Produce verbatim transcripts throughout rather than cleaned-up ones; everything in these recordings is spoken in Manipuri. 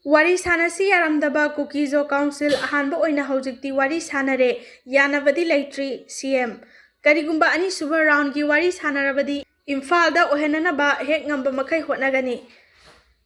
ꯋꯥꯔꯤ ꯁꯥꯟꯅꯁꯤ ꯌꯥꯔꯝꯗꯕ ꯀꯨꯀꯤꯖꯣ ꯀꯥꯎꯟꯁꯤꯜ ꯑꯍꯥꯟꯕ ꯑꯣꯏꯅ ꯍꯧꯖꯤꯛꯇꯤ ꯋꯥꯔꯤ ꯁꯥꯟꯅꯔꯦ, ꯌꯥꯅꯕꯗꯤ ꯂꯩꯇ꯭ꯔꯤ꯫ ꯁꯤ ꯑꯦꯝ, ꯀꯔꯤꯒꯨꯝꯕ ꯑꯅꯤꯁꯨꯕ ꯔꯥꯎꯟꯒꯤ ꯋꯥꯔꯤ ꯁꯥꯟꯅꯔꯕꯗꯤ ꯏꯝꯐꯥꯜꯗ ꯑꯣꯏꯍꯟꯅꯅꯕ ꯍꯦꯛ ꯉꯝꯕ ꯃꯈꯩ ꯍꯣꯠꯅꯒꯅꯤ꯫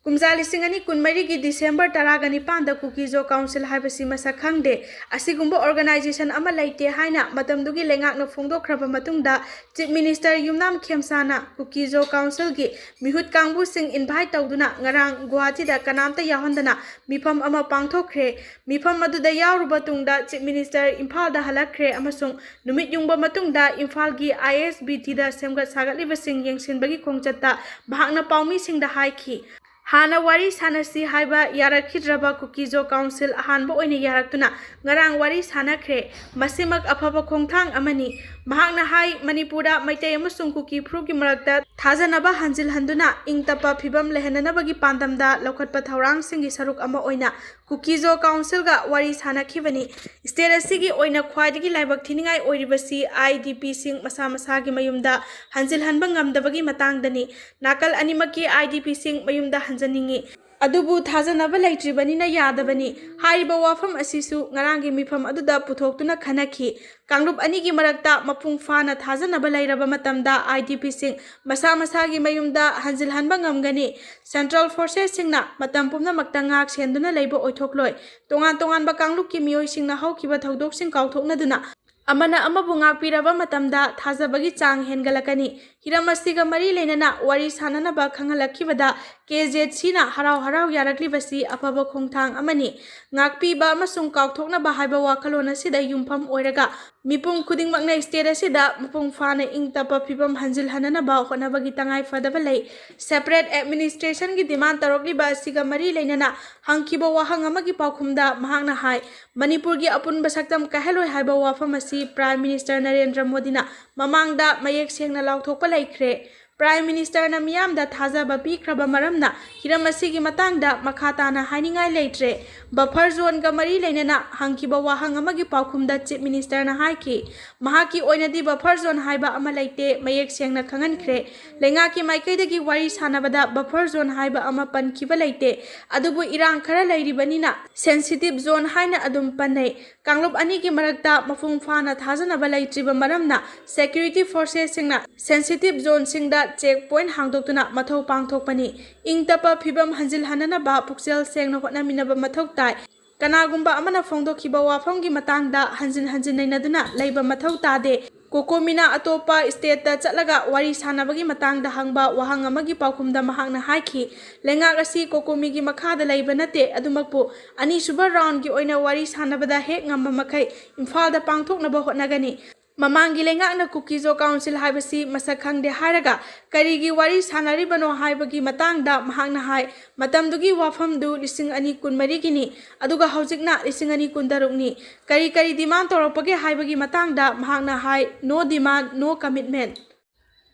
ꯀꯨꯝꯖꯥ ꯂꯤꯁꯤꯡ ꯑꯅꯤ ꯀꯨꯟꯃꯔꯤꯒꯤ ꯗꯤꯁꯦꯝꯕꯔ ꯇꯔꯥꯒ ꯅꯤꯄꯥꯟꯗ ꯀꯨꯀꯤꯖꯣ ꯀꯥꯎꯟꯁꯤꯜ ꯍꯥꯏꯕꯁꯤ ꯃꯁꯛ ꯈꯪꯗꯦ꯫ ꯑꯁꯤꯒꯨꯝꯕ ꯑꯣꯔꯒꯅꯥꯏꯖꯦꯁꯟ ꯑꯃ ꯂꯩꯇꯦ ꯍꯥꯏꯅ ꯃꯇꯝꯗꯨꯒꯤ ꯂꯩꯉꯥꯛꯅ ꯐꯣꯡꯗꯣꯛꯈ꯭ꯔꯕ ꯃꯇꯨꯡꯗ, ꯆꯤꯐ ꯃꯤꯅꯤꯁꯇꯔ ꯌꯨꯝꯅꯥꯝ ꯈꯦꯝꯁꯥꯅ ꯀꯨꯀꯤꯖꯣ ꯀꯥꯎꯟꯁꯤꯜꯒꯤ ꯃꯤꯍꯨꯠ ꯀꯥꯡꯕꯨꯁꯤꯡ ꯏꯟꯚꯥꯏꯠ ꯇꯧꯗꯨꯅ ꯉꯔꯥꯡ ꯒꯨꯋꯥꯍꯥꯇꯤꯗ ꯀꯅꯥꯝꯇ ꯌꯥꯎꯍꯟꯗꯅ ꯃꯤꯐꯝ ꯑꯃ ꯄꯥꯡꯊꯣꯛꯈ꯭ꯔꯦ꯫ ꯃꯤꯐꯝ ꯑꯗꯨꯗ ꯌꯥꯎꯔꯨꯕ ꯇꯨꯡꯗ ꯆꯤꯐ ꯃꯤꯅꯤꯁꯇꯔ ꯏꯝꯐꯥꯜꯗ ꯍꯜꯂꯛꯈ꯭ꯔꯦ ꯑꯃꯁꯨꯡ ꯅꯨꯃꯤꯠ ꯌꯨꯡꯕ ꯃꯇꯨꯡꯗ ꯏꯝꯐꯥꯜꯒꯤ ꯑꯥꯏ ꯑꯦꯁ ꯕꯤ ꯇꯤꯗ ꯁꯦꯝꯒꯠ ꯁꯥꯒꯠꯂꯤꯕꯁꯤꯡ ꯌꯦꯡꯁꯤꯟꯕꯒꯤ ꯈꯣꯡꯆꯠꯇ ꯃꯍꯥꯛꯅ ꯄꯥꯎꯃꯤꯁꯤꯡꯗ ꯍꯥꯏꯈꯤ, ꯍꯥꯟꯅ ꯋꯥꯔꯤ ꯁꯥꯟꯅꯁꯤ ꯍꯥꯏꯕ ꯌꯥꯔꯛꯈꯤꯗ꯭ꯔꯕ ꯀꯨꯀꯤꯖꯣ ꯀꯥꯎꯟꯁꯤꯜ ꯑꯍꯥꯟꯕ ꯑꯣꯏꯅ ꯌꯥꯔꯛꯇꯨꯅ ꯉꯔꯥꯡ ꯋꯥꯔꯤ ꯁꯥꯟꯅꯈ꯭ꯔꯦ꯫ ꯃꯁꯤꯃꯛ ꯑꯐꯕ ꯈꯣꯡꯊꯥꯡ ꯑꯃꯅꯤ꯫ ꯃꯍꯥꯛꯅ ꯍꯥꯏ, ꯃꯅꯤꯄꯨꯔꯗ ꯃꯩꯇꯩ ꯑꯃꯁꯨꯡ ꯀꯨꯀꯤ ꯐꯨꯔꯨꯞꯀꯤ ꯃꯔꯛꯇ ꯊꯥꯖꯅꯕ ꯍꯟꯖꯤꯜꯍꯟꯗꯨꯅ ꯏꯪ ꯇꯞꯄ ꯐꯤꯕꯝ ꯂꯩꯍꯟꯅꯅꯕꯒꯤ ꯄꯥꯟꯗꯝꯗ ꯂꯧꯈꯠꯄ ꯊꯧꯔꯥꯡꯁꯤꯡꯒꯤ ꯁꯔꯨꯛ ꯑꯃ ꯑꯣꯏꯅ ꯀꯨꯀꯤꯖꯣ ꯀꯥꯎꯟꯁꯤꯜꯒ ꯋꯥꯔꯤ ꯁꯥꯟꯅꯈꯤꯕꯅꯤ꯫ ꯁ꯭ꯇꯦꯠ ꯑꯁꯤꯒꯤ ꯑꯣꯏꯅ ꯈ꯭ꯋꯥꯏꯗꯒꯤ ꯂꯥꯏꯕꯛ ꯊꯤꯅꯤꯡꯉꯥꯏ ꯑꯣꯏꯔꯤꯕꯁꯤ ꯑꯥꯏ ꯗꯤ ꯄꯤꯁꯤꯡ ꯃꯁꯥ ꯃꯁꯥꯒꯤ ꯃꯌꯨꯝꯗ ꯍꯟꯖꯤꯜꯍꯟꯕ ꯉꯝꯗꯕꯒꯤ ꯃꯇꯥꯡꯗꯅꯤ꯫ ꯅꯥꯀꯜ ꯑꯅꯤꯃꯛꯀꯤ ꯑꯥꯏ ꯗꯤ ꯄꯤꯁꯤꯡ ꯃꯌꯨꯝꯗ ꯍꯟꯖꯅꯤꯡꯏ꯫ ꯑꯗꯨꯕꯨ ꯊꯥꯖꯅꯕ ꯂꯩꯇ꯭ꯔꯤꯕꯅꯤꯅ ꯌꯥꯗꯕꯅꯤ꯫ ꯍꯥꯏꯔꯤꯕ ꯋꯥꯐꯝ ꯑꯁꯤꯁꯨ ꯉꯔꯥꯡꯒꯤ ꯃꯤꯐꯝ ꯑꯗꯨꯗ ꯄꯨꯊꯣꯛꯇꯨꯅ ꯈꯟꯅꯈꯤ꯫ ꯀꯥꯡꯂꯨꯞ ꯑꯅꯤꯒꯤ ꯃꯔꯛꯇ ꯃꯄꯨꯡ ꯐꯥꯅ ꯊꯥꯖꯅꯕ ꯂꯩꯔꯕ ꯃꯇꯝꯗ ꯑꯥꯏ ꯗꯤ ꯄꯤꯁꯤꯡ ꯃꯁꯥ ꯃꯁꯥꯒꯤ ꯃꯌꯨꯝꯗ ꯍꯟꯖꯤꯜꯍꯟꯕ ꯉꯝꯒꯅꯤ꯫ ꯁꯦꯟꯇ꯭ꯔꯦꯜ ꯐꯣꯔꯁꯦꯁꯁꯤꯡꯅ ꯃꯇꯝ ꯄꯨꯝꯅꯃꯛꯇ ꯉꯥꯛ ꯁꯦꯟꯗꯨꯅ ꯂꯩꯕ ꯑꯣꯏꯊꯣꯛꯂꯣꯏ꯫ ꯇꯣꯉꯥꯟ ꯇꯣꯉꯥꯟꯕ ꯀꯥꯡꯂꯨꯞꯀꯤ ꯃꯤꯑꯣꯏꯁꯤꯡꯅ ꯍꯧꯈꯤꯕ ꯊꯧꯗꯣꯛꯁꯤꯡ ꯀꯥꯎꯊꯣꯛꯅꯗꯨꯅ ꯑꯃꯅ ꯑꯃꯕꯨ ꯉꯥꯛꯄꯤꯔꯕ ꯃꯇꯝꯗ ꯊꯥꯖꯕꯒꯤ ꯆꯥꯡ ꯍꯦꯟꯒꯠꯂꯛꯀꯅꯤ꯫ ꯍꯤꯔꯝ ꯑꯁꯤꯒ ꯃꯔꯤ ꯂꯩꯅꯅ ꯋꯥꯔꯤ ꯁꯥꯅꯅꯕ ꯈꯪꯍꯜꯂꯛꯈꯤꯕꯗ ꯀꯦ ꯖꯦꯠ ꯁꯤꯅ ꯍꯔꯥꯎ ꯍꯔꯥꯎ ꯌꯥꯔꯛꯂꯤꯕꯁꯤ ꯑꯐꯕ ꯈꯣꯡꯊꯥꯡ ꯑꯃꯅꯤ꯫ ꯉꯥꯛꯄꯤꯕ ꯑꯃꯁꯨꯡ ꯀꯥꯎꯊꯣꯛꯅꯕ ꯍꯥꯏꯕ ꯋꯥꯈꯜꯂꯣꯟ ꯑꯁꯤꯗ ꯌꯨꯝꯐꯝ ꯑꯣꯏꯔꯒ ꯃꯤꯄꯨꯝ ꯈꯨꯗꯤꯡꯃꯛꯅ ꯁ꯭ꯇꯦꯠ ꯑꯁꯤꯗ ꯃꯄꯨꯡ ꯐꯥꯅ ꯏꯪ ꯇꯞꯄ ꯐꯤꯕꯝ ꯍꯟꯖꯤꯜꯍꯟꯅꯅꯕ ꯍꯣꯠꯅꯕꯒꯤ ꯇꯉꯥꯏ ꯐꯗꯕ ꯂꯩ꯫ ꯁꯦꯄꯔꯦꯠ ꯑꯦꯗꯃꯤꯅꯤꯁꯇ꯭ꯔꯦꯁꯟꯒꯤ ꯗꯤꯃꯥꯟ ꯇꯧꯔꯛꯂꯤꯕ ꯑꯁꯤꯒ ꯃꯔꯤ ꯂꯩꯅꯅ ꯍꯪꯈꯤꯕ ꯋꯥꯍꯪ ꯑꯃꯒꯤ ꯄꯥꯎꯈꯨꯝꯗ ꯃꯍꯥꯛꯅ ꯍꯥꯏ, ꯃꯅꯤꯄꯨꯔꯒꯤ ꯑꯄꯨꯟꯕ ꯁꯛꯇꯝ ꯀꯥꯏꯍꯜꯂꯣꯏ ꯍꯥꯏꯕ ꯋꯥꯐꯝ ꯑꯁꯤ ꯄ꯭ꯔꯥꯏꯝ ꯃꯤꯅꯤꯁꯇꯔ ꯅꯔꯦꯟꯗ꯭ꯔ ꯃꯣꯗꯤꯅ ꯃꯃꯥꯡꯗ ꯃꯌꯦꯛ ꯁꯦꯡꯅ ꯂꯥꯎꯊꯣꯛꯄ ꯂꯩꯈ꯭ꯔꯦ꯫ Prime Ministerꯅ ꯃꯤꯌꯥꯝꯗ ꯊꯥꯖꯕ ꯄꯤꯈ꯭ꯔꯕ ꯃꯔꯝꯅ ꯍꯤꯔꯝ ꯑꯁꯤꯒꯤ ꯃꯇꯥꯡꯗ ꯃꯈꯥ ꯇꯥꯅ ꯍꯥꯏꯅꯤꯡꯉꯥꯏ ꯂꯩꯇ꯭ꯔꯦ꯫ Buffer zoneꯒ ꯃꯔꯤ ꯂꯩꯅꯅ ꯍꯪꯈꯤꯕ ꯋꯥꯍꯪ ꯑꯃꯒꯤ ꯄꯥꯎꯈꯨꯝꯗ Chief Ministerꯅ ꯍꯥꯏꯈꯤ, ꯃꯍꯥꯛꯀꯤ ꯑꯣꯏꯅꯗꯤ buffer zone ꯍꯥꯏꯕ ꯑꯃ ꯂꯩꯇꯦ, ꯃꯌꯦꯛ ꯁꯦꯡꯅ ꯈꯪꯍꯟꯈ꯭ꯔꯦ꯫ ꯂꯩꯉꯥꯛꯀꯤ ꯃꯥꯏꯀꯩꯗꯒꯤ ꯋꯥꯔꯤ ꯁꯥꯟꯅꯕꯗ buffer zone ꯍꯥꯏꯕ ꯑꯃ ꯄꯟꯈꯤꯕ ꯂꯩꯇꯦ, ꯑꯗꯨꯕꯨ ꯏꯔꯥꯡ ꯈꯔ ꯂꯩꯔꯤꯕꯅꯤꯅ sensitive zone ꯍꯥꯏꯅ ꯑꯗꯨꯝ ꯄꯟꯅꯩ꯫ ꯀꯥꯡꯂꯨꯞ ꯑꯅꯤꯒꯤ ꯃꯔꯛꯇ ꯃꯄꯨꯡ ꯐꯥꯅ ꯊꯥꯖꯅꯕ ꯂꯩꯇ꯭ꯔꯤꯕ ꯃꯔꯝꯅ security forcesꯁꯤꯡꯅ sensitive zoneꯁꯤꯡꯗ check point ꯍꯥꯡꯗꯣꯛꯇꯨꯅ ꯃꯊꯧ ꯄꯥꯡꯊꯣꯛꯄꯅꯤ꯫ ꯏꯪ ꯇꯞꯄ ꯐꯤꯕꯝ ꯍꯟꯖꯤꯜꯍꯟꯅꯅꯕ ꯄꯨꯛꯆꯦꯜ ꯁꯦꯡꯅ ꯍꯣꯠꯅꯃꯤꯟꯅꯕ ꯃꯊꯧ ꯇꯥꯏ꯫ ꯀꯅꯥꯒꯨꯝꯕ ꯑꯃꯅ ꯐꯣꯡꯗꯣꯛꯈꯤꯕ ꯋꯥꯐꯝꯒꯤ ꯃꯇꯥꯡꯗ ꯍꯟꯖꯤꯟ ꯍꯟꯖꯤꯟ ꯅꯩꯅꯗꯨꯅ ꯂꯩꯕ ꯃꯊꯧ ꯇꯥꯗꯦ꯫ COCOMIꯅ ꯑꯇꯣꯞꯄ stateꯇ ꯆꯠꯂꯒ ꯋꯥꯔꯤ ꯁꯥꯟꯅꯕꯒꯤ ꯃꯇꯥꯡꯗ ꯍꯪꯕ ꯋꯥꯍꯪ ꯑꯃꯒꯤ ꯄꯥꯎꯈꯨꯝꯗ ꯃꯍꯥꯛꯅ ꯍꯥꯏꯈꯤ, ꯂꯩꯉꯥꯛ ꯑꯁꯤ COCOMIꯒꯤ ꯃꯈꯥꯗ ꯂꯩꯕ ꯅꯠꯇꯦ, ꯑꯗꯨꯃꯛꯄꯨ ꯑꯅꯤꯁꯨꯕ roundꯒꯤ ꯑꯣꯏꯅ ꯋꯥꯔꯤ ꯁꯥꯟꯅꯕꯗ ꯍꯦꯛ ꯉꯝꯕ ꯃꯈꯩ ꯏꯝꯐꯥꯜꯗ ꯄꯥꯡꯊꯣꯛꯅꯕ ꯍꯣꯠꯅꯒꯅꯤ꯫ ꯃꯃꯥꯡꯒꯤ ꯂꯩꯉꯥꯛꯅ ꯀꯨꯀꯤꯖꯣ council ꯍꯥꯏꯕꯁꯤ ꯃꯁꯛ ꯈꯪꯗꯦ ꯍꯥꯏꯔꯒ ꯀꯔꯤꯒꯤ ꯋꯥꯔꯤ ꯁꯥꯟꯅꯔꯤꯕꯅꯣ ꯍꯥꯏꯕꯒꯤ ꯃꯇꯥꯡꯗ ꯃꯍꯥꯛꯅ ꯍꯥꯏ, ꯃꯇꯝꯗꯨꯒꯤ ꯋꯥꯐꯝꯗꯨ ꯂꯤꯁꯤꯡ ꯑꯅꯤ ꯀꯨꯟꯃꯔꯤꯒꯤꯅꯤ, ꯑꯗꯨꯒ ꯍꯧꯖꯤꯛꯅ ꯂꯤꯁꯤꯡ ꯑꯅꯤ ꯀꯨꯟꯇꯔꯨꯛꯅꯤ꯫ ꯀꯔꯤ ꯀꯔꯤ demand ꯇꯧꯔꯛꯄꯒꯦ ꯍꯥꯏꯕꯒꯤ ꯃꯇꯥꯡꯗ ꯃꯍꯥꯛꯅ ꯍꯥꯏ, "No demand, no commitment"꯫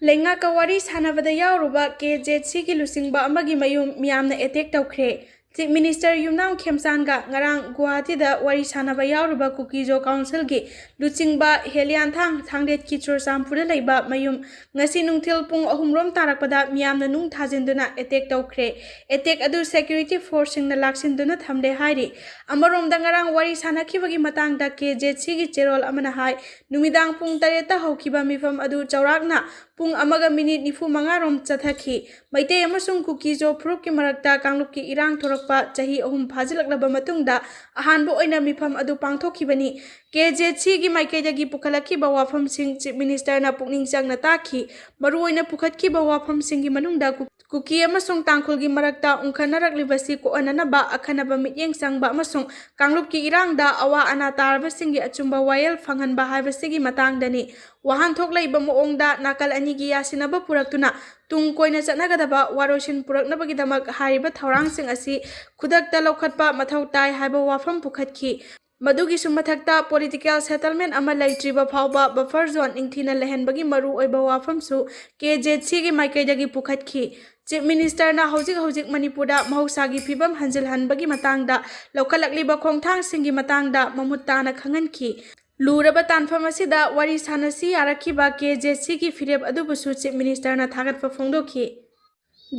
ꯂꯩꯉꯥꯛꯀ ꯋꯥꯔꯤ ꯁꯥꯟꯅꯕꯗ ꯌꯥꯎꯔꯨꯕ KZCꯒꯤ ꯂꯨꯆꯤꯡꯕ ꯑꯃꯒꯤ ꯃꯌꯨꯝ ꯃꯤꯌꯥꯝꯅ attack ꯇꯧꯈ꯭ꯔꯦ꯫ Chief Minister ꯌꯨꯝꯅꯥꯝ ꯈꯦꯝꯆꯥꯟꯒ ꯉꯔꯥꯡ ꯒꯨꯋꯥꯍꯥꯇꯤꯗ ꯋꯥꯔꯤ ꯁꯥꯟꯅꯕ ꯌꯥꯎꯔꯨꯕ ꯀꯨꯀꯤꯖꯣ councilꯒꯤ ꯂꯨꯆꯤꯡꯕ ꯍꯦꯂꯤꯌꯥꯟꯊꯥꯡ ꯊꯥꯡꯗꯦꯠꯀꯤ ꯆꯨꯔꯆꯥꯟꯄꯨꯔꯗ ꯂꯩꯕ ꯃꯌꯨꯝ ꯉꯁꯤ ꯅꯨꯡꯊꯤꯜ ꯄꯨꯡ ꯑꯍꯨꯝ ꯔꯣꯝ ꯇꯥꯔꯛꯄꯗ ꯃꯤꯌꯥꯝꯅ ꯅꯨꯡ ꯊꯥꯖꯤꯟꯗꯨꯅ attack ꯇꯧꯈ꯭ꯔꯦ꯫ Attack ꯑꯗꯨ security forceꯁꯤꯡꯅ ꯂꯥꯛꯁꯤꯟꯗꯨꯅ ꯊꯝꯂꯦ ꯍꯥꯏꯔꯤ꯫ ꯑꯃꯔꯣꯝꯗ ꯉꯔꯥꯡ ꯋꯥꯔꯤ ꯁꯥꯟꯅꯈꯤꯕꯒꯤ ꯃꯇꯥꯡꯗ KZCꯒꯤ ꯆꯦꯔꯣꯜ ꯑꯃꯅ ꯍꯥꯏ, ꯅꯨꯃꯤꯗꯥꯡ ꯄꯨꯡ ꯇꯔꯦꯠꯇ ꯍꯧꯈꯤꯕ ꯃꯤꯐꯝ ꯑꯗꯨ ꯆꯥꯎꯔꯥꯛꯅ ꯄꯨꯡ ꯑꯃꯒ minute ꯅꯤꯐꯨ ꯃꯉꯥ ꯔꯣꯝ ꯆꯠꯊꯈꯤ꯫ ꯃꯩꯇꯩ ꯑꯃꯁꯨꯡ ꯀꯨꯀꯤꯖꯣ ꯐꯨꯔꯨꯞꯀꯤ ꯃꯔꯛꯇ ꯀꯥꯡꯂꯨꯞꯀꯤ ꯏꯔꯥꯡ ꯊꯣꯔꯛꯄ ꯆꯍꯤ ꯑꯍꯨꯝ ꯐꯥꯖꯤꯜꯂꯛꯂꯕ ꯃꯇꯨꯡꯗ ꯑꯍꯥꯟꯕ ꯑꯣꯏꯅ ꯃꯤꯐꯝ ꯑꯗꯨ ꯄꯥꯡꯊꯣꯛꯈꯤꯕꯅꯤ꯫ KZCꯒꯤ ꯃꯥꯏꯀꯩꯗꯒꯤ ꯄꯨꯈꯠꯂꯛꯈꯤꯕ ꯋꯥꯐꯝꯁꯤꯡ Chief Ministerꯅ ꯄꯨꯛꯅꯤꯡ ꯆꯪꯅ ꯇꯥꯈꯤ꯫ ꯃꯔꯨꯑꯣꯏꯅ ꯄꯨꯈꯠꯈꯤꯕ ꯋꯥꯐꯝꯁꯤꯡꯒꯤ ꯃꯅꯨꯡꯗ ꯀꯨ-, ꯀꯨꯀꯤ ꯑꯃꯁꯨꯡ ꯇꯥꯡꯈꯨꯜꯒꯤ ꯃꯔꯛꯇ ꯎꯪꯈꯠꯅꯔꯛꯂꯤꯕꯁꯤ ꯀꯣꯛꯍꯟꯅꯅꯕ ꯑꯈꯟꯅꯕ ꯃꯤꯠꯌꯦꯡ ꯆꯪꯕ ꯑꯃꯁꯨꯡ ꯀꯥꯡꯂꯨꯞꯀꯤ ꯏꯔꯥꯡꯗ ꯑꯋꯥ ꯑꯅꯥ ꯇꯥꯔꯕꯁꯤꯡꯒꯤ ꯑꯆꯨꯝꯕ ꯋꯥꯌꯦꯜ ꯐꯪꯍꯟꯕ ꯍꯥꯏꯕꯁꯤꯒꯤ ꯃꯇꯥꯡꯗꯅꯤ꯫ ꯋꯥꯍꯟꯊꯣꯛ ꯂꯩꯕ ꯃꯑꯣꯡꯗ ꯅꯥꯀꯜ ꯑꯅꯤꯒꯤ ꯌꯥꯁꯤꯟꯅꯕ ꯄꯨꯔꯛꯇꯨꯅ ꯇꯨꯡ ꯀꯣꯏꯅ ꯆꯠꯅꯒꯗꯕ ꯋꯥꯔꯣꯏꯁꯤꯟ ꯄꯨꯔꯛꯅꯕꯒꯤꯗꯃꯛ ꯍꯥꯏꯔꯤꯕ ꯊꯧꯔꯥꯡꯁꯤꯡ ꯑꯁꯤ ꯈꯨꯗꯛꯇ ꯂꯧꯈꯠꯄ ꯃꯊꯧ ꯇꯥꯏ ꯍꯥꯏꯕ ꯋꯥꯐꯝ ꯄꯨꯈꯠꯈꯤ꯫ ꯃꯗꯨꯒꯤꯁꯨ ꯃꯊꯛꯇ, political settlement ꯑꯃ ꯂꯩꯇ꯭ꯔꯤꯕ ꯐꯥꯎꯕ buffer zone ꯅꯤꯡꯊꯤꯅ ꯂꯩꯍꯟꯕꯒꯤ ꯃꯔꯨꯑꯣꯏꯕ ꯋꯥꯐꯝꯁꯨ ꯀꯦ ꯖꯦ ꯁꯤꯒꯤ ꯃꯥꯏꯀꯩꯗꯒꯤ ꯄꯨꯈꯠꯈꯤ꯫ Chief Ministerꯅ ꯍꯧꯖꯤꯛ ꯍꯧꯖꯤꯛ ꯃꯅꯤꯄꯨꯔꯗ ꯃꯍꯧꯁꯥꯒꯤ ꯐꯤꯕꯝ ꯍꯟꯖꯤꯜꯍꯟꯕꯒꯤ ꯃꯇꯥꯡꯗ ꯂꯧꯈꯠꯂꯛꯂꯤꯕ ꯈꯣꯡꯊꯥꯡꯁꯤꯡꯒꯤ ꯃꯇꯥꯡꯗ ꯃꯃꯨꯠ ꯇꯥꯅ ꯈꯪꯍꯟꯈꯤ꯫ ꯂꯨꯔꯕ ꯇꯥꯟꯐꯝ ꯑꯁꯤꯗ ꯋꯥꯔꯤ ꯁꯥꯅꯁꯤ ꯌꯥꯔꯛꯈꯤꯕ ꯀꯦ ꯖꯦ ꯁꯤꯒꯤ ꯐꯤꯔꯦꯞ ꯑꯗꯨꯕꯨꯁꯨ Chief Ministerꯅ ꯊꯥꯒꯠꯄ ꯐꯣꯡꯗꯣꯛꯈꯤ꯫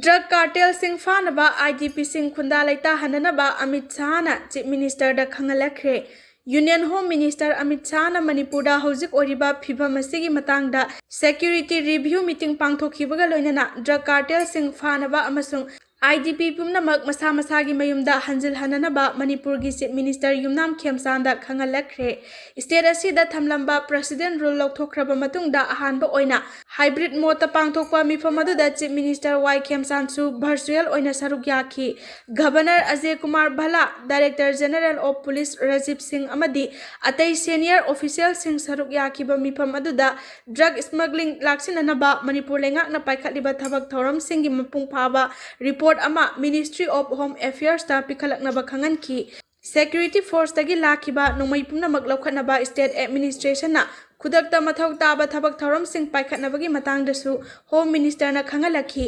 Drug cartelꯁꯤꯡ ꯐꯥꯅꯕ, IDPꯁꯤꯡ ꯈꯨꯟꯗꯥ ꯂꯩꯇꯥꯍꯟꯅꯅꯕ Amit ꯁꯍꯥꯅ Chief Ministerꯗ ꯈꯪꯍꯜꯂꯛꯈ꯭ꯔꯦ꯫ Union Home Minister Amit ꯁꯍꯥꯅ ꯃꯅꯤꯄꯨꯔꯗ ꯍꯧꯖꯤꯛ ꯑꯣꯏꯔꯤꯕ ꯐꯤꯕꯝ ꯑꯁꯤꯒꯤ ꯃꯇꯥꯡꯗ security review meeting ꯄꯥꯡꯊꯣꯛꯈꯤꯕꯒ ꯂꯣꯏꯅꯅ drug cartelꯁꯤꯡ ꯐꯥꯅꯕ ꯑꯃꯁꯨꯡ IDP ꯄꯨꯝꯅꯃꯛ ꯃꯁꯥ ꯃꯁꯥꯒꯤ ꯃꯌꯨꯝꯗ ꯍꯟꯖꯤꯜꯍꯟꯅꯅꯕ ꯃꯅꯤꯄꯨꯔꯒꯤ Chief Minister ꯌꯨꯝꯅꯥꯝ ꯈꯦꯝꯆꯥꯟꯗ ꯈꯪꯍꯜꯂꯛꯈ꯭ꯔꯦ꯫ State ꯑꯁꯤꯗ ꯊꯝꯂꯝꯕ President Rule ꯂꯧꯊꯣꯛꯈ꯭ꯔꯕ ꯃꯇꯨꯡꯗ ꯑꯍꯥꯟꯕ ꯑꯣꯏꯅ hybrid modeꯇ ꯄꯥꯡꯊꯣꯛꯄ ꯃꯤꯐꯝ ꯑꯗꯨꯗ Chief Minister ꯋꯥꯏ ꯈꯦꯝꯆꯥꯟꯁꯨ virtual ꯑꯣꯏꯅ ꯁꯔꯨꯛ ꯌꯥꯈꯤ꯫ Governor Ajay Kumar ꯚꯜꯂꯥ, Director General of Police Rajiv ꯁꯤꯡ ꯑꯃꯗꯤ ꯑꯇꯩ senior officialꯁꯤꯡ ꯁꯔꯨꯛ ꯌꯥꯈꯤꯕ ꯃꯤꯐꯝ ꯑꯗꯨꯗ drug smuggling ꯂꯥꯛꯁꯤꯟꯅꯅꯕ ꯃꯅꯤꯄꯨꯔ ꯂꯩꯉꯥꯛꯅ ꯄꯥꯏꯈꯠꯂꯤꯕ ꯊꯕꯛ ꯊꯧꯔꯝꯁꯤꯡꯒꯤ ꯃꯄꯨꯡ ꯐꯥꯕ report ꯑꯃ Ministry of Home Affairsꯇ ꯄꯤꯈꯠꯂꯛꯅꯕ ꯈꯪꯍꯟꯈꯤ꯫ Security forceꯇꯒꯤ ꯂꯥꯛꯈꯤꯕ ꯅꯣꯡꯃꯩ ꯄꯨꯝꯅꯃꯛ ꯂꯧꯈꯠꯅꯕ state administrationꯅ ꯈꯨꯗꯛꯇ ꯃꯊꯧ ꯇꯥꯕ ꯊꯕꯛ ꯊꯧꯔꯝꯁꯤꯡ ꯄꯥꯏꯈꯠꯅꯕꯒꯤ ꯃꯇꯥꯡꯗꯁꯨ Home Ministerꯅ ꯈꯪꯍꯜꯂꯛꯈꯤ꯫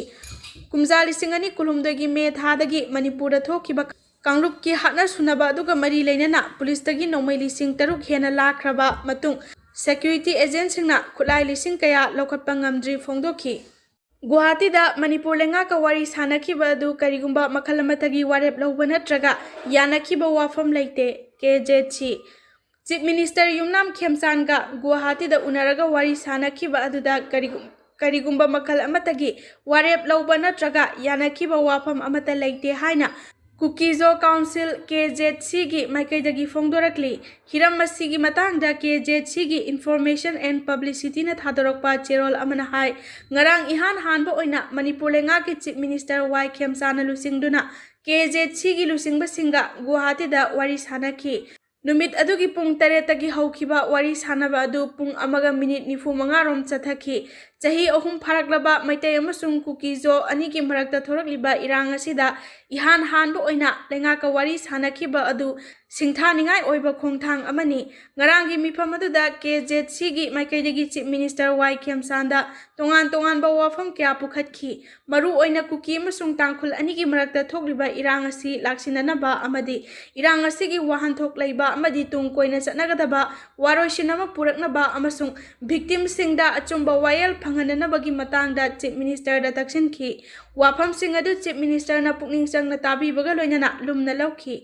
ꯀꯨꯝꯖꯥ ꯂꯤꯁꯤꯡ ꯑꯅꯤ ꯀꯨꯟꯍꯨꯝꯗꯣꯏꯒꯤ May ꯊꯥꯗꯒꯤ ꯃꯅꯤꯄꯨꯔꯗ ꯊꯣꯛꯈꯤꯕ ꯀꯥꯡꯂꯨꯞꯀꯤ ꯍꯥꯠꯅ ꯁꯨꯅꯕ ꯑꯗꯨꯒ ꯃꯔꯤ ꯂꯩꯅꯅ ꯄꯨꯂꯤꯁꯇꯒꯤ ꯅꯣꯡꯃꯩ ꯂꯤꯁꯤꯡ ꯇꯔꯨꯛ ꯍꯦꯟꯅ ꯂꯥꯛꯈ꯭ꯔꯕ ꯃꯇꯨꯡ, security agentꯁꯤꯡꯅ ꯈꯨꯠꯂꯥꯏ ꯂꯤꯁꯤꯡ ꯀꯌꯥ ꯂꯧꯈꯠꯄ ꯉꯝꯗ꯭ꯔꯤ ꯐꯣꯡꯗꯣꯛꯈꯤ꯫ ꯒꯨꯋꯥꯍꯥꯇꯤꯗ ꯃꯅꯤꯄꯨꯔ ꯂꯩꯉꯥꯛꯀ ꯋꯥꯔꯤ ꯁꯥꯅꯈꯤꯕ ꯑꯗꯨ ꯀꯔꯤꯒꯨꯝꯕ ꯃꯈꯜ ꯑꯃꯠꯇꯒꯤ ꯋꯥꯔꯦꯞ ꯂꯧꯕ ꯅꯠꯇ꯭ꯔꯒ ꯌꯥꯅꯈꯤꯕ ꯋꯥꯐꯝ ꯂꯩꯇꯦ, ꯀꯦ ꯖꯦ ꯁꯤ꯫ Chief Minister ꯌꯨꯝꯅꯥꯝ ꯈꯦꯝꯆꯥꯟꯒ ꯒꯨꯋꯥꯍꯥꯇꯤꯗ ꯎꯅꯔꯒ ꯋꯥꯔꯤ ꯁꯥꯅꯈꯤꯕ ꯑꯗꯨꯗ ꯀꯔꯤꯒꯨꯝ-, ꯀꯔꯤꯒꯨꯝꯕ ꯃꯈꯜ ꯑꯃꯠꯇꯒꯤ ꯋꯥꯔꯦꯞ ꯂꯧꯕ ꯅꯠꯇ꯭ꯔꯒ ꯌꯥꯅꯈꯤꯕ ꯋꯥꯐꯝ ꯑꯃꯠꯇ ꯂꯩꯇꯦ ꯍꯥꯏꯅ Kuki-Zo Council, ꯀꯦ ꯖꯦ ꯁꯤꯒꯤ ꯃꯥꯏꯀꯩꯗꯒꯤ ꯐꯣꯡꯗꯣꯔꯛꯂꯤ꯫ ꯍꯤꯔꯝ ꯑꯁꯤꯒꯤ ꯃꯇꯥꯡꯗ ꯀꯦ ꯖꯦ ꯁꯤꯒꯤ Information and Publicityꯅ ꯊꯥꯗꯣꯔꯛꯄ ꯆꯦꯔꯣꯜ ꯑꯃꯅ ꯍꯥꯏ, ꯉꯔꯥꯡ ꯏꯍꯥꯟ ꯍꯥꯟꯕ ꯑꯣꯏꯅ ꯃꯅꯤꯄꯨꯔ ꯂꯩꯉꯥꯛꯀꯤ Chief Minister ꯋꯥꯏ ꯈꯦꯝꯆꯥꯟꯅ ꯂꯨꯆꯤꯡꯗꯨꯅ ꯀꯦ ꯖꯦ ꯁꯤꯒꯤ ꯂꯨꯆꯤꯡꯕꯁꯤꯡꯒ ꯒꯨꯋꯥꯍꯥꯇꯤꯗ ꯋꯥꯔꯤ ꯁꯥꯅꯈꯤ꯫ ꯅꯨꯃꯤꯠ ꯑꯗꯨꯒꯤ ꯄꯨꯡ ꯇꯔꯦꯠꯇꯒꯤ ꯍꯧꯈꯤꯕ ꯋꯥꯔꯤ ꯁꯥꯅꯕ ꯑꯗꯨ ꯄꯨꯡ ꯑꯃꯒ ꯃꯤꯅꯤꯠ ꯅꯤꯐꯨ ꯃꯉꯥ ꯔꯣꯝ ꯆꯠꯊꯈꯤ꯫ ꯆꯍꯤ ꯑꯍꯨꯝ ꯐꯥꯔꯛꯂꯕ ꯃꯩꯇꯩ ꯑꯃꯁꯨꯡ ꯀꯨꯀꯤꯖꯣ ꯑꯅꯤꯒꯤ ꯃꯔꯛꯇ ꯊꯣꯔꯛꯂꯤꯕ ꯏꯔꯥꯡ ꯑꯁꯤꯗ ꯏꯍꯥꯟ ꯍꯥꯟꯕ ꯑꯣꯏꯅ ꯂꯩꯉꯥꯛꯀ ꯋꯥꯔꯤ ꯁꯥꯅꯈꯤꯕ ꯑꯗꯨ ꯁꯤꯡꯊꯥꯅꯤꯡꯉꯥꯏ ꯑꯣꯏꯕ ꯈꯣꯡꯊꯥꯡ ꯑꯃꯅꯤ꯫ ꯉꯔꯥꯡꯒꯤ ꯃꯤꯐꯝ ꯑꯗꯨꯗ ꯀꯦ ꯖꯦꯠ ꯁꯤꯒꯤ ꯃꯥꯏꯀꯩꯗꯒꯤ Chief Minister ꯋꯥꯏ ꯈꯦꯝꯆꯥꯟꯗ ꯇꯣꯉꯥꯟ ꯇꯣꯉꯥꯟꯕ ꯋꯥꯐꯝ ꯀꯌꯥ ꯄꯨꯈꯠꯈꯤ꯫ ꯃꯔꯨ ꯑꯣꯏꯅ ꯀꯨꯀꯤ ꯑꯃꯁꯨꯡ ꯇꯥꯡꯈꯨꯜ ꯑꯅꯤꯒꯤ ꯃꯔꯛꯇ ꯊꯣꯛꯂꯤꯕ ꯏꯔꯥꯡ ꯑꯁꯤ ꯂꯥꯛꯁꯤꯟꯅꯅꯕ ꯑꯃꯗꯤ ꯏꯔꯥꯡ ꯑꯁꯤꯒꯤ ꯋꯥꯍꯟꯊꯣꯛ ꯂꯩꯕ ꯑꯃꯗꯤ ꯇꯨꯡ ꯀꯣꯏꯅ ꯆꯠꯅꯒꯗꯕ ꯋꯥꯔꯣꯏꯁꯤꯟ ꯑꯃ ꯄꯨꯔꯛꯅꯕ ꯑꯃꯁꯨꯡ victimꯁꯤꯡꯗ ꯑꯆꯨꯝꯕ ꯋꯥꯌꯦꯜ ꯐꯪꯍꯟꯅꯅꯕꯒꯤ ꯃꯇꯥꯡꯗ Chief Ministerꯗ ꯇꯛꯁꯤꯟꯈꯤ꯫ ꯋꯥꯐꯝꯁꯤꯡ ꯑꯗꯨ Chief Ministerꯅ ꯄꯨꯛꯅꯤꯡ ꯆꯪꯅ ꯇꯥꯕꯤꯕꯒ ꯂꯣꯏꯅꯅ ꯂꯨꯝꯅ ꯂꯧꯈꯤ꯫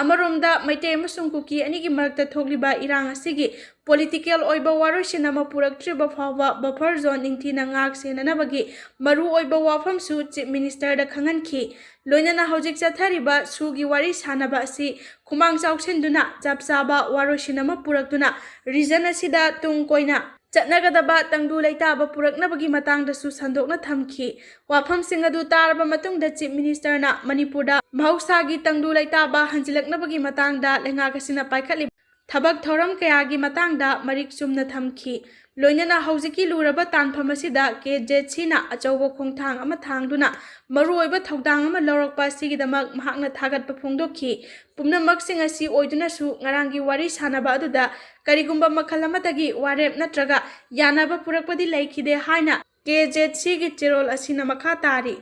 ꯑꯃꯔꯣꯝꯗ ꯃꯩꯇꯩ ꯑꯃꯁꯨꯡ ꯀꯨꯀꯤ ꯑꯅꯤꯒꯤ ꯃꯔꯛꯇ ꯊꯣꯛꯂꯤꯕ ꯏꯔꯥꯡ ꯑꯁꯤꯒꯤ political ꯑꯣꯏꯕ ꯋꯥꯔꯣꯏꯁꯤꯟ ꯑꯃ ꯄꯨꯔꯛꯇ꯭ꯔꯤꯕ ꯐꯥꯎꯕ buffer zone ꯅꯤꯡꯊꯤꯅ ꯉꯥꯛ ꯁꯦꯟꯅꯅꯕꯒꯤ ꯃꯔꯨꯑꯣꯏꯕ ꯋꯥꯐꯝꯁꯨ Chief Ministerꯗ ꯈꯪꯍꯟꯈꯤ꯫ ꯂꯣꯏꯅꯅ ꯍꯧꯖꯤꯛ ꯆꯠꯊꯔꯤꯕ ꯁꯨꯒꯤ ꯋꯥꯔꯤ ꯁꯥꯅꯕ ꯑꯁꯤ ꯈꯨꯃꯥꯡ ꯆꯥꯎꯁꯤꯟꯗꯨꯅ ꯆꯞ ꯆꯥꯕ ꯋꯥꯔꯣꯏꯁꯤꯟ ꯑꯃ ꯄꯨꯔꯛꯇꯨꯅ region ꯑꯁꯤꯗ ꯇꯨꯡ ꯀꯣꯏꯅ ꯆꯠꯅꯒꯗꯕ ꯇꯪꯗꯨ ꯂꯩꯇꯥꯕ ꯄꯨꯔꯛꯅꯕꯒꯤ ꯃꯇꯥꯡꯗꯁꯨ ꯁꯟꯗꯣꯛꯅ ꯊꯝꯈꯤ꯫ ꯋꯥꯐꯝꯁꯤꯡ ꯑꯗꯨ ꯇꯥꯔꯕ ꯃꯇꯨꯡꯗ Chief Ministerꯅ ꯃꯅꯤꯄꯨꯔꯗ ꯃꯍꯧꯁꯥꯒꯤ ꯇꯪꯗꯨ ꯂꯩꯇꯥꯕ ꯍꯟꯖꯤꯜꯂꯛꯅꯕꯒꯤ ꯃꯇꯥꯡꯗ ꯂꯩꯉꯥꯛ ꯑꯁꯤꯅ ꯄꯥꯏꯈꯠꯂꯤꯕ ꯊꯕꯛ ꯊꯧꯔꯝ ꯀꯌꯥꯒꯤ ꯃꯇꯥꯡꯗ ꯃꯔꯤꯛ ꯆꯨꯝꯅ ꯊꯝꯈꯤ꯫ ꯂꯣꯏꯅꯅ ꯍꯧꯖꯤꯛꯀꯤ ꯂꯨꯔꯕ ꯇꯥꯟꯐꯝ ꯑꯁꯤꯗ ꯀꯦ ꯖꯦꯠ ꯁꯤꯅ ꯑꯆꯧꯕ ꯈꯣꯡꯊꯥꯡ ꯑꯃ ꯊꯥꯡꯗꯨꯅ ꯃꯔꯨꯑꯣꯏꯕ ꯊꯧꯗꯥꯡ ꯑꯃ ꯂꯧꯔꯛꯄ ꯑꯁꯤꯒꯤꯗꯃꯛ ꯃꯍꯥꯛꯅ ꯊꯥꯒꯠꯄ ꯐꯣꯡꯗꯣꯛꯈꯤ꯫ ꯄꯨꯝꯅꯃꯛꯁꯤꯡ ꯑꯁꯤ ꯑꯣꯏꯗꯨꯅꯁꯨ ꯉꯔꯥꯡꯒꯤ ꯋꯥꯔꯤ ꯁꯥꯅꯕ ꯑꯗꯨꯗ ꯀꯔꯤꯒꯨꯝꯕ ꯃꯈꯜ ꯑꯃꯠꯇꯒꯤ ꯋꯥꯔꯦꯞ ꯅꯠꯇ꯭ꯔꯒ ꯌꯥꯅꯕ ꯄꯨꯔꯛꯄꯗꯤ ꯂꯩꯈꯤꯗꯦ ꯍꯥꯏꯅ ꯀꯦ ꯖꯦꯠ ꯁꯤꯒꯤ ꯆꯦꯔꯣꯜ ꯑꯁꯤꯅ ꯃꯈꯥ ꯇꯥꯔꯤ꯫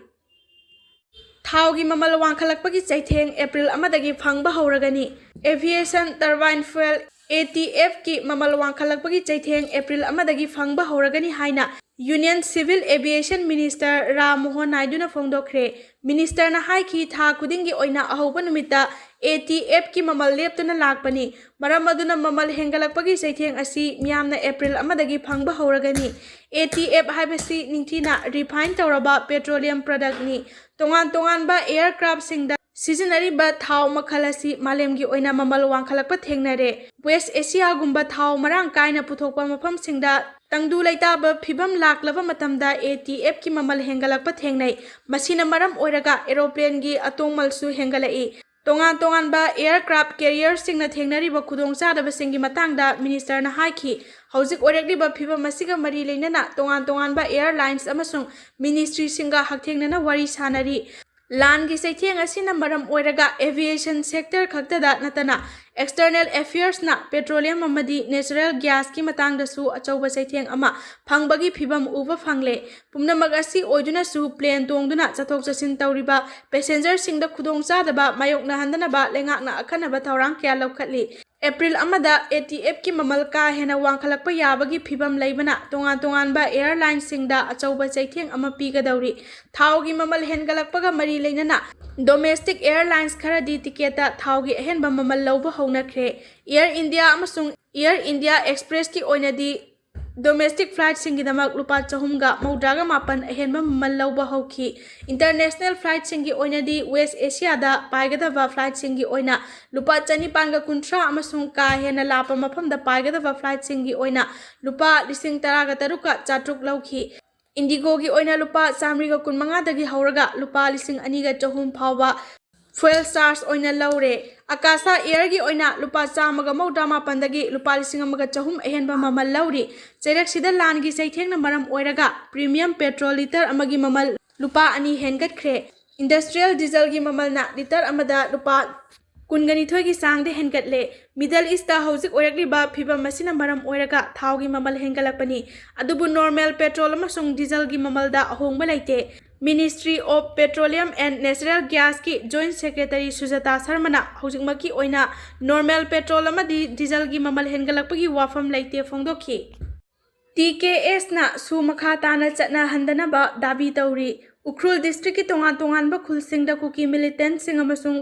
ꯊꯥꯎꯒꯤ ꯃꯃꯜ ꯋꯥꯡꯈꯠꯂꯛꯄꯒꯤ ꯆꯩꯊꯦꯡ ꯑꯦꯄ꯭ꯔꯤꯜ ꯑꯃꯗꯒꯤ ꯐꯪꯕ ꯍꯧꯔꯒꯅꯤ꯫ Aviation turbine fuel, ATFꯀꯤ ꯃꯃꯜ ꯋꯥꯡꯈꯠꯂꯛꯄꯒꯤ ꯆꯩꯊꯦꯡ ꯑꯦꯄ꯭ꯔꯤꯜ ꯑꯃꯗꯒꯤ ꯐꯪꯕ ꯍꯧꯔꯒꯅꯤ ꯍꯥꯏꯅ Union Civil Aviation Minister Ram Mohan ꯅꯥꯏꯗꯨꯅ ꯐꯣꯡꯗꯣꯛꯈ꯭ꯔꯦ꯫ Ministerꯅ ꯍꯥꯏꯈꯤ, ꯊꯥ ꯈꯨꯗꯤꯡꯒꯤ ꯑꯣꯏꯅ ꯑꯍꯧꯕ ꯅꯨꯃꯤꯠꯇ ATFꯀꯤ ꯃꯃꯜ ꯂꯦꯞꯇꯨꯅ ꯂꯥꯛꯄꯅꯤ꯫ ꯃꯔꯝ ꯑꯗꯨꯅ ꯃꯃꯜ ꯍꯦꯟꯒꯠꯂꯛꯄꯒꯤ ꯆꯩꯊꯦꯡ ꯑꯁꯤ ꯃꯤꯌꯥꯝꯅ ꯑꯦꯄ꯭ꯔꯤꯜ ꯑꯃꯗꯒꯤ ꯐꯪꯕ ꯍꯧꯔꯒꯅꯤ꯫ ATF ꯍꯥꯏꯕꯁꯤ ꯅꯤꯡꯊꯤꯅ refine ꯇꯧꯔꯕ petroleum productꯅꯤ꯫ ꯇꯣꯉꯥꯟ ꯇꯣꯉꯥꯟꯕ aircraftꯁꯤꯡꯗ ꯁꯤꯖꯤꯟꯅꯔꯤꯕ ꯊꯥꯎ ꯃꯈꯜ ꯑꯁꯤ ꯃꯥꯂꯦꯝꯒꯤ ꯑꯣꯏꯅ ꯃꯃꯜ ꯋꯥꯡꯈꯠꯂꯛꯄ ꯊꯦꯡꯅꯔꯦ꯫ West Asiaꯒꯨꯝꯕ ꯊꯥꯎ ꯃꯔꯥꯡ ꯀꯥꯏꯅ ꯄꯨꯊꯣꯛꯄ ꯃꯐꯝꯁꯤꯡꯗ ꯇꯪꯗꯨ ꯂꯩꯇꯥꯕ ꯐꯤꯚꯝ ꯂꯥꯛꯂꯕ ꯃꯇꯝꯗ ATFꯀꯤ ꯃꯃꯜ ꯍꯦꯟꯒꯠꯂꯛꯄ ꯊꯦꯡꯅꯩ꯫ ꯃꯁꯤꯅ ꯃꯔꯝ ꯑꯣꯏꯔꯒ aeroplanegꯤ ꯑꯇꯣꯡꯃꯜꯁꯨ ꯍꯦꯟꯒꯠꯂꯛꯏ꯫ ꯇꯣꯉꯥꯟ ꯇꯣꯉꯥꯟꯕ aircraft carrierꯁꯤꯡꯅ ꯊꯦꯡꯅꯔꯤꯕ ꯈꯨꯗꯣꯡꯆꯥꯗꯕꯁꯤꯡꯒꯤ ꯃꯇꯥꯡꯗ ministerꯅ ꯍꯥꯏꯈꯤ꯫ ꯍꯧꯖꯤꯛ ꯑꯣꯏꯔꯛꯂꯤꯕ ꯐꯤꯕꯝ ꯑꯁꯤꯒ ꯃꯔꯤ ꯂꯩꯅꯅ ꯇꯣꯉꯥꯟ ꯇꯣꯉꯥꯟꯕ airlines ꯑꯃꯁꯨꯡ ministryꯁꯤꯡꯒ ꯍꯛꯊꯦꯡꯅꯅ ꯋꯥꯔꯤ ꯁꯥꯅꯔꯤ꯫ ꯂꯥꯟꯒꯤ ꯆꯩꯊꯦꯡ ꯑꯁꯤꯅ ꯃꯔꯝ ꯑꯣꯏꯔꯒ aviation sector ꯈꯛꯇꯗ ꯅꯠꯇꯅ external affairsꯅ petroleum ꯑꯃꯗꯤ natural gasꯀꯤ ꯃꯇꯥꯡꯗꯁꯨ ꯑꯆꯧꯕ ꯆꯩꯊꯦꯡ ꯑꯃ ꯐꯪꯕꯒꯤ ꯐꯤꯕꯝ ꯎꯕ ꯐꯪꯂꯦ꯫ ꯄꯨꯝꯅꯃꯛ ꯑꯁꯤ ꯑꯣꯏꯗꯨꯅꯁꯨ plane ꯇꯣꯡꯗꯨꯅ ꯆꯠꯊꯣꯛ ꯆꯠꯁꯤꯟ ꯇꯧꯔꯤꯕ passengerꯁꯤꯡꯗ ꯈꯨꯗꯣꯡꯆꯥꯗꯕ ꯃꯥꯌꯣꯛꯅꯍꯟꯗꯅꯕ ꯂꯩꯉꯥꯛꯅ ꯑꯈꯟꯅꯕ ꯊꯧꯔꯥꯡ ꯀꯌꯥ ꯂꯧꯈꯠꯂꯤ꯫ ꯑꯦꯄ꯭ꯔꯤꯜ ꯑꯃꯗ ATFꯀꯤ ꯃꯃꯜ ꯀꯥ ꯍꯦꯟꯅ ꯋꯥꯡꯈꯠꯂꯛꯄ ꯌꯥꯕꯒꯤ ꯐꯤꯕꯝ ꯂꯩꯕꯅ ꯇꯣꯉꯥꯟ ꯇꯣꯉꯥꯟꯕ airlineꯁꯤꯡꯗ ꯑꯆꯧꯕ ꯆꯩꯊꯦꯡ ꯑꯃ ꯄꯤꯒꯗꯧꯔꯤ꯫ ꯊꯥꯎꯒꯤ ꯃꯃꯜ ꯍꯦꯟꯒꯠꯂꯛꯄꯒ ꯃꯔꯤ ꯂꯩꯅꯅ domestic airlines ꯈꯔꯗꯤ ticketꯇ ꯊꯥꯎꯒꯤ ꯑꯍꯦꯟꯕ ꯃꯃꯜ ꯂꯧꯕ ꯍꯧꯅꯈ꯭ꯔꯦ꯫ Air India ꯑꯃꯁꯨꯡ Air India Expressꯀꯤ ꯑꯣꯏꯅꯗꯤ domestic flightꯁꯤꯡꯒꯤꯗꯃꯛ ꯂꯨꯄꯥ ꯆꯍꯨꯝꯒ ꯃꯧꯗ꯭ꯔꯥꯒ ꯃꯥꯄꯟ ꯑꯍꯦꯟꯕ ꯃꯃꯜ ꯂꯧꯕ ꯍꯧꯈꯤ꯫ International flightꯁꯤꯡꯒꯤ ꯑꯣꯏꯅꯗꯤ West Asiaꯗ ꯄꯥꯏꯒꯗꯕ flightꯁꯤꯡꯒꯤ ꯑꯣꯏꯅ ꯂꯨꯄꯥ ꯆꯅꯤꯄꯥꯟꯒ ꯀꯨꯟꯊ꯭ꯔꯥ ꯑꯃꯁꯨꯡ ꯀꯥ ꯍꯦꯟꯅ ꯂꯥꯞꯄ ꯃꯐꯝꯗ ꯄꯥꯏꯒꯗꯕ flightꯁꯤꯡꯒꯤ ꯑꯣꯏꯅ ꯂꯨꯄꯥ ꯂꯤꯁꯤꯡ ꯇꯔꯥꯒ ꯇꯔꯨꯛꯀ ꯆꯥꯇ꯭ꯔꯨꯛ ꯂꯧꯈꯤ꯫ IndiGoꯒꯤ ꯑꯣꯏꯅ ꯂꯨꯄꯥ ꯆꯥꯃꯔꯤꯒ ꯀꯨꯟꯃꯉꯥꯗꯒꯤ ꯍꯧꯔꯒ ꯂꯨꯄꯥ ꯂꯤꯁꯤꯡ ꯑꯅꯤꯒ ꯆꯍꯨꯝ ꯐꯥꯎꯕ fuel charge ꯑꯣꯏꯅ ꯂꯧꯔꯦ꯫ Akasa Airꯒꯤ ꯑꯣꯏꯅ ꯂꯨꯄꯥ ꯆꯥꯝꯃꯒ ꯃꯧꯗ꯭ꯔꯥ ꯃꯥꯄꯟꯗꯒꯤ ꯂꯨꯄꯥ ꯂꯤꯁꯤꯡ ꯑꯃꯒ ꯆꯍꯨꯝ ꯑꯍꯦꯟꯕ ꯃꯃꯜ ꯂꯧꯔꯤ꯫ ꯆꯩꯔꯛꯁꯤꯗ ꯂꯥꯟꯒꯤ ꯆꯩꯊꯦꯡꯅ ꯃꯔꯝ ꯑꯣꯏꯔꯒ premium petrol litre ꯑꯃꯒꯤ ꯃꯃꯜ ꯂꯨꯄꯥ ꯑꯅꯤ ꯍꯦꯟꯒꯠꯈ꯭ꯔꯦ꯫ Industrial dieselꯒꯤ ꯃꯃꯜꯅ litre ꯑꯃꯗ ꯂꯨꯄꯥ ꯀꯨꯟꯒ ꯅꯤꯊꯣꯏꯒꯤ ꯆꯥꯡꯗ ꯍꯦꯟꯒꯠꯂꯦ꯫ Middle Eastꯇ ꯍꯧꯖꯤꯛ ꯑꯣꯏꯔꯛꯂꯤꯕ ꯐꯤꯕꯝ ꯑꯁꯤꯅ ꯃꯔꯝ ꯑꯣꯏꯔꯒ ꯊꯥꯎꯒꯤ ꯃꯃꯜ ꯍꯦꯟꯒꯠꯂꯛꯄꯅꯤ꯫ ꯑꯗꯨꯕꯨ normal petrol ꯑꯃꯁꯨꯡ dieselꯒꯤ ꯃꯃꯜꯗ ꯑꯍꯣꯡꯕ ꯂꯩꯇꯦ꯫ Ministry of Petroleum and Natural Gasꯀꯤ Joint Secretary ꯁꯨꯖꯥꯇꯥ ꯁꯔꯃꯅ ꯍꯧꯖꯤꯛꯃꯛꯀꯤ ꯑꯣꯏꯅ normal petrol ꯑꯃꯗꯤ dieselꯒꯤ ꯃꯃꯜ ꯍꯦꯟꯒꯠꯂꯛꯄꯒꯤ ꯋꯥꯐꯝ ꯂꯩꯇꯦ ꯐꯣꯡꯗꯣꯛꯈꯤ꯫ TKSꯅ ꯁꯨ ꯃꯈꯥ ꯇꯥꯅ ꯆꯠꯅꯍꯟꯗꯅꯕ ꯗꯥꯕꯤ ꯇꯧꯔꯤ꯫ ꯎꯈ꯭ꯔꯨꯜ districtꯀꯤ ꯇꯣꯉꯥꯟ ꯇꯣꯉꯥꯟꯕ ꯈꯨꯜꯁꯤꯡꯗ ꯀꯨꯀꯤ militantꯁꯤꯡ ꯑꯃꯁꯨꯡ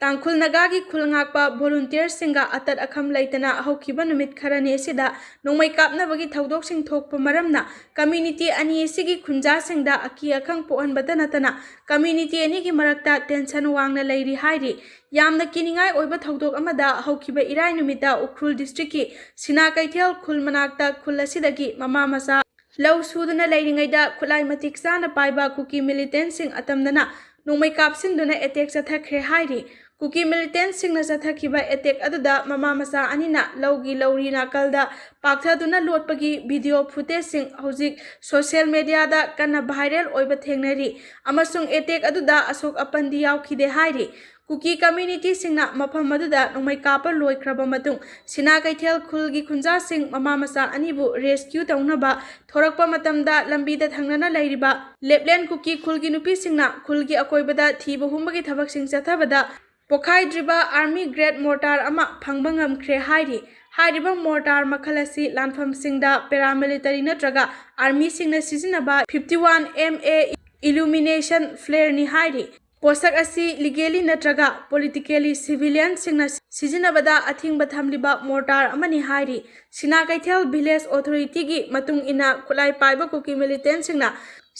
ꯇꯥꯡꯈꯨꯜ ꯅꯥꯒꯥꯒꯤ ꯈꯨꯜ ꯉꯥꯛꯄ volunteerꯁꯤꯡꯒ ꯑꯇꯠ ꯑꯈꯝ ꯂꯩꯇꯅ ꯍꯧꯈꯤꯕ ꯅꯨꯃꯤꯠ ꯈꯔꯅꯤ ꯑꯁꯤꯗ ꯅꯣꯡꯃꯩ ꯀꯥꯞꯅꯕꯒꯤ ꯊꯧꯗꯣꯛꯁꯤꯡ ꯊꯣꯛꯄ ꯃꯔꯝꯅ community ꯑꯅꯤ ꯑꯁꯤꯒꯤ ꯈꯨꯟꯖꯥꯁꯤꯡꯗ ꯑꯀꯤ ꯑꯈꯪ ꯄꯣꯛꯍꯟꯕꯇ ꯅꯠꯇꯅ community ꯑꯅꯤꯒꯤ ꯃꯔꯛꯇ tension ꯋꯥꯡꯅ ꯂꯩꯔꯤ ꯍꯥꯏꯔꯤ꯫ ꯌꯥꯝꯅ ꯀꯤꯅꯤꯡꯉꯥꯏ ꯑꯣꯏꯕ ꯊꯧꯗꯣꯛ ꯑꯃꯗ ꯍꯧꯈꯤꯕ ꯏꯔꯥꯏ ꯅꯨꯃꯤꯠꯇ ꯎꯈ꯭ꯔꯨꯜ districtꯀꯤ ꯁꯤꯅꯥ ꯀꯩꯊꯦꯜ ꯈꯨꯜ ꯃꯅꯥꯛꯇ ꯈꯨꯜ ꯑꯁꯤꯗꯒꯤ ꯃꯃꯥ ꯃꯆꯥ ꯂꯧ ꯁꯨꯗꯨꯅ ꯂꯩꯔꯤꯉꯩꯗ ꯈꯨꯠꯂꯥꯏ ꯃꯇꯤꯛ ꯆꯥꯅ ꯄꯥꯏꯕ ꯀꯨꯀꯤ militantꯁꯤꯡ ꯑꯇꯝꯅꯅ ꯅꯣꯡꯃꯩ ꯀꯥꯞꯁꯤꯟꯗꯨꯅ attack ꯆꯠꯊꯈ꯭ꯔꯦ ꯍꯥꯏꯔꯤ꯫ ꯀꯨꯀꯤ ꯃꯤꯂꯤꯇꯦꯟꯁꯤꯡꯅ ꯆꯠꯊꯈꯤꯕ ꯑꯦꯇꯦꯛ ꯑꯗꯨꯗ ꯃꯃꯥ ꯃꯆꯥ ꯑꯅꯤꯅ ꯂꯧꯒꯤ ꯂꯧꯔꯤ ꯅꯥꯀꯜꯗ ꯄꯥꯛꯊꯗꯨꯅ ꯂꯣꯠꯄꯒꯤ ꯚꯤꯗꯤꯑꯣ ꯐꯨꯇꯦꯖꯁꯤꯡ ꯍꯧꯖꯤꯛ ꯁꯣꯁꯤꯌꯦꯜ ꯃꯦꯗꯤꯌꯥꯗ ꯀꯟꯅ ꯚꯥꯏꯔꯦꯜ ꯑꯣꯏꯕ ꯊꯦꯡꯅꯔꯤ ꯑꯃꯁꯨꯡ ꯑꯦꯇꯦꯛ ꯑꯗꯨꯗ ꯑꯁꯣꯛ ꯑꯄꯟꯗꯤ ꯌꯥꯎꯈꯤꯗꯦ ꯍꯥꯏꯔꯤ꯫ ꯀꯨꯀꯤ ꯀꯝꯃ꯭ꯌꯨꯅꯤꯇꯤꯁꯤꯡꯅ ꯃꯐꯝ ꯑꯗꯨꯗ ꯅꯣꯡꯃꯩ ꯀꯥꯞꯄ ꯂꯣꯏꯈ꯭ꯔꯕ ꯃꯇꯨꯡ ꯁꯤꯅꯥ ꯀꯩꯊꯦꯜ ꯈꯨꯜꯒꯤ ꯈꯨꯟꯖꯥꯁꯤꯡ ꯃꯃꯥ ꯃꯆꯥ ꯑꯅꯤꯕꯨ ꯔꯦꯁꯀ꯭ꯌꯨ ꯇꯧꯅꯕ ꯊꯣꯔꯛꯄ ꯃꯇꯝꯗ ꯂꯝꯕꯤꯗ ꯊꯪꯅꯅ ꯂꯩꯔꯤꯕ ꯂꯦꯞꯂꯦꯟ ꯀꯨꯀꯤ ꯈꯨꯜꯒꯤ ꯅꯨꯄꯤꯁꯤꯡꯅ ꯈꯨꯜꯒꯤ ꯑꯀꯣꯏꯕꯗ ꯊꯤꯕ ꯍꯨꯝꯕꯒꯤ ꯊꯕꯛꯁꯤꯡ ꯆꯠꯊꯕꯗ ꯄꯣꯈꯥꯏꯗ꯭ꯔꯤꯕ ꯑꯥꯔꯃꯤ ꯒ꯭ꯔꯦꯠ ꯃꯣꯔꯇꯥꯔ ꯑꯃ ꯐꯪꯕ ꯉꯝꯈ꯭ꯔꯦ ꯍꯥꯏꯔꯤ꯫ ꯍꯥꯏꯔꯤꯕ ꯃꯣꯔꯇꯥꯔ ꯃꯈꯜ ꯑꯁꯤ ꯂꯥꯟꯐꯝꯁꯤꯡꯗ ꯄꯦꯔꯥꯃꯤꯂꯤꯇꯔꯤ ꯅꯠꯇ꯭ꯔꯒ ꯑꯥꯔꯃꯤꯁꯤꯡꯅ ꯁꯤꯖꯤꯟꯅꯕ ꯐꯤꯐꯇꯤ ꯋꯥꯟ ꯑꯦꯝ ꯑꯦ ꯏꯂꯨꯃꯤꯅꯦꯁꯟ ꯐ꯭ꯂꯦꯌꯔꯅꯤ ꯍꯥꯏꯔꯤ꯫ ꯄꯣꯠꯁꯛ ꯑꯁꯤ ꯂꯤꯒꯦꯂꯤ ꯅꯠꯇ꯭ꯔꯒ ꯄꯣꯂꯤꯇꯤꯀꯦꯂꯤ ꯁꯤꯚꯤꯂꯤꯌꯟꯁꯤꯡꯅ ꯁꯤꯖꯤꯟꯅꯕꯗ ꯑꯊꯤꯡꯕ ꯊꯝꯂꯤꯕ ꯃꯣꯔꯇꯥꯔ ꯑꯃꯅꯤ ꯍꯥꯏꯔꯤ꯫ ꯁꯤꯅꯥ ꯀꯩꯊꯦꯜ ꯚꯤꯂꯦꯖ ꯑꯣꯊꯣꯔꯤꯇꯤꯒꯤ ꯃꯇꯨꯡ ꯏꯟꯅ ꯈꯨꯠꯂꯥꯏ ꯄꯥꯏꯕ ꯀꯨꯀꯤ ꯃꯤꯂꯤꯇꯦꯟꯁꯤꯡꯅ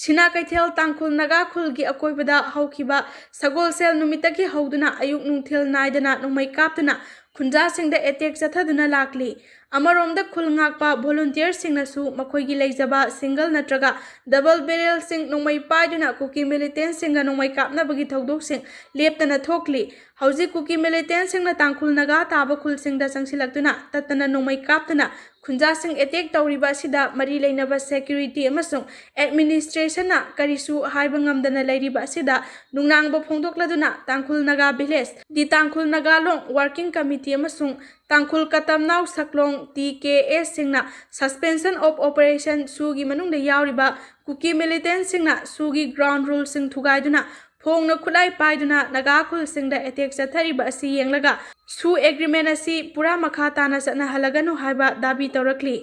ꯁꯤꯅꯥ ꯀꯩꯊꯦꯜ ꯇꯥꯡꯈꯨꯜ ꯅꯥꯒꯥ ꯈꯨꯜꯒꯤ ꯑꯀꯣꯏꯕꯗ ꯍꯧꯈꯤꯕ ꯁꯒꯣꯜꯁꯦꯜ ꯅꯨꯃꯤꯠꯇꯒꯤ ꯍꯧꯗꯨꯅ ꯑꯌꯨꯛ ꯅꯨꯡꯊꯤꯜ ꯅꯥꯏꯗꯅ ꯅꯣꯡꯃꯩ ꯀꯥꯞꯇꯨꯅ ꯈꯨꯟꯖꯥꯁꯤꯡꯗ ꯑꯦꯇꯦꯛ ꯆꯠꯊꯗꯨꯅ ꯂꯥꯛꯂꯤ꯫ ꯑꯃꯔꯣꯝꯗ ꯈꯨꯜ ꯉꯥꯛꯄ ꯚꯣꯂꯨꯟꯇꯤꯌꯔꯁꯤꯡꯅꯁꯨ ꯃꯈꯣꯏꯒꯤ ꯂꯩꯖꯕ ꯁꯤꯡꯒꯜ ꯅꯠꯇ꯭ꯔꯒ ꯗꯕꯜ ꯕꯦꯔꯦꯜꯁꯤꯡ ꯅꯣꯡꯃꯩ ꯄꯥꯏꯗꯨꯅ ꯀꯨꯀꯤ ꯃꯤꯂꯤꯇꯦꯟꯁꯤꯡꯒ ꯅꯣꯡꯃꯩ ꯀꯥꯞꯅꯕꯒꯤ ꯊꯧꯗꯣꯛꯁꯤꯡ ꯂꯦꯞꯇꯅ ꯊꯣꯛꯂꯤ꯫ ꯍꯧꯖꯤꯛ ꯀꯨꯀꯤ ꯃꯤꯂꯤꯇꯦꯟꯁꯤꯡꯅ ꯇꯥꯡꯈꯨꯜ ꯅꯥꯒꯥ ꯇꯥꯕ ꯈꯨꯜꯁꯤꯡꯗ ꯆꯪꯁꯤꯜꯂꯛꯇꯨꯅ ꯇꯠꯇꯅ ꯅꯣꯡꯃꯩ ꯀꯥꯞꯇꯨꯅ ꯈꯨꯟꯖꯥꯁꯤꯡ ꯑꯦꯇꯦꯛ ꯇꯧꯔꯤꯕ ꯑꯁꯤꯗ ꯃꯔꯤ ꯂꯩꯅꯕ ꯁꯦꯀ꯭ꯌꯨꯔꯤꯇꯤ ꯑꯃꯁꯨꯡ ꯑꯦꯗꯃꯤꯅꯤꯁꯇ꯭ꯔꯦꯁꯟꯅ ꯀꯔꯤꯁꯨ ꯍꯥꯏꯕ ꯉꯝꯗꯅ ꯂꯩꯔꯤꯕ ꯑꯁꯤꯗ ꯅꯨꯡꯅꯥꯡꯕ ꯐꯣꯡꯗꯣꯛꯂꯗꯨꯅ Tangkhul Naga village, the Tangkhul Naga Long working committee ꯑꯃꯁꯨꯡ ꯇꯥꯡꯈꯨꯜ ꯀꯇꯝꯅꯥꯎ ꯁꯛꯂꯣꯡ, ꯇꯤ ꯀꯦ ꯑꯦꯁꯁꯤꯡꯅ ꯁꯁꯄꯦꯟꯁꯟ ꯑꯣꯐ ꯑꯣꯄꯔꯦꯁꯟ ꯁꯨꯒꯤ ꯃꯅꯨꯡꯗ ꯌꯥꯎꯔꯤꯕ ꯀꯨꯀꯤ ꯃꯤꯂꯤꯇꯦꯟꯁꯤꯡꯅ ꯁꯨꯒꯤ ꯒ꯭ꯔꯥꯎꯟ ꯔꯨꯜꯁꯤꯡ ꯊꯨꯒꯥꯏꯗꯨꯅ ꯐꯣꯡꯅ ꯈꯨꯠꯂꯥꯏ ꯄꯥꯏꯗꯨꯅ ꯅꯥꯒꯥ ꯈꯨꯜꯁꯤꯡꯗ ꯑꯦꯇꯦꯛ ꯆꯠꯊꯔꯤꯕ ꯑꯁꯤ ꯌꯦꯡꯂꯒ ꯁꯨ ꯑꯦꯒ꯭ꯔꯤꯃꯦꯟ ꯑꯁꯤ ꯄꯨꯔꯥ ꯃꯈꯥ ꯇꯥꯅ ꯆꯠꯅꯍꯜꯂꯒꯅꯨ ꯍꯥꯏꯕ ꯗꯥꯕꯤ ꯇꯧꯔꯛꯂꯤ꯫